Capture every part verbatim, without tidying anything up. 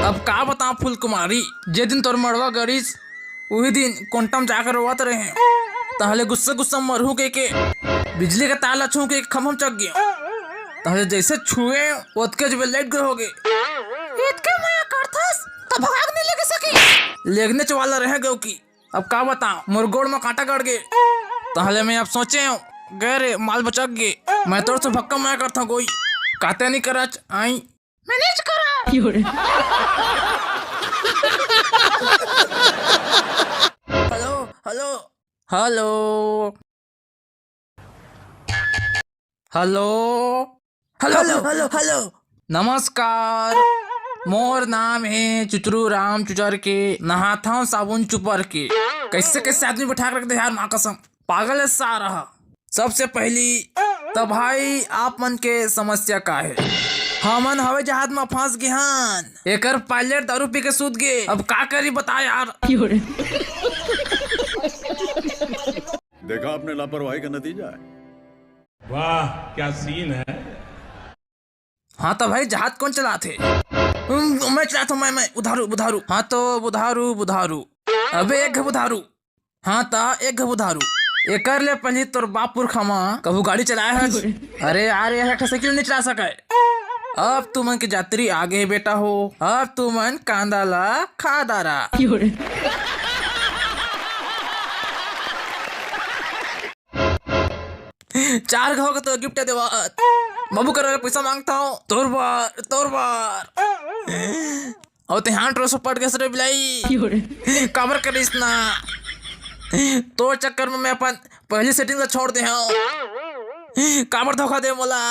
अब का बताओं फूलकुमारी, जे दिन तोर मड़वा गरिस, उही दिन कोंटा म जाके रोवत रहे। तहले गुस्सा गुस्सा मरहूं कहिके बिजली के तार ला छू के खम्भा म चघ गेंव। तहले जइसे छुएंव, ओतके जबे लइट गे होगे। एतके मया करथस, त भगाग नइ लेगे सके। लेगनेच वाला रहे गेंव कि। अब का बताओं, मोर गोड़ म कांटा गड़ गे। तहले मैं अब सोचेंव, गे रे, माल बचक गे। मैं तोर से भक्कम मया करथंव गोई। काते नइ करच, आई। मैनेज करा। Hello, hello, hello. Hello. Hello, hello, hello, hello. नमस्कार। मोर नाम हे चुचरू राम चुचर के, नहाथंव साबुन चुपर के। कइसे कइसे आदमी बइठा के रख दे यार, माँ कसम। पागल हे सारा। सबसे पहिली त भाई, आप मन के समस्या का हे? हमन हवई जहाज म फंस गे हन। एकर पायलट दारू पी के सूत गे। अब का करी बता यार। देखा आपने लापरवाही का नतीजा है। वाह, क्या सीन है। हाँ त भाई, जहाज कोन चलाथे? उम, मैं चलाथंव, मैं, मैं, बुधारू, बुधारू। हाँ त बुधारू, बुधारू। अबे एक घे बुधारू। हाँ त एक घे बुधारू। एकर ले पहिली तोर बाप पुरखा म कभू गाड़ी चलाए हस? अरे यार, ये एक ठो साइकिल नइ चला सकय। अब तुमन के जातरी आगे हे बेटा हो, अब तुमन कांदा ला खा डारा। चार घाव के तो गिफ्ट देवत। बाबू करा ले पइसा मांगथंव। तोर बर, तोर बर। अउ ते हाथ रोसो पट गे रे बिलाई। काबर करिस ना? तोर चक्कर म मैं अपन पहिली सेटिंग ला छोड़ दे हंव। काबर धोखा दे मोला?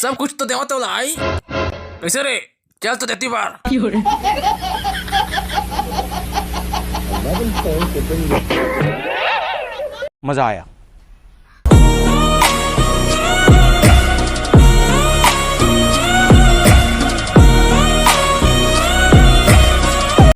सब कुछ तो देवत तोला आई। कइसे रे? चल तो देती बार। मजा आया।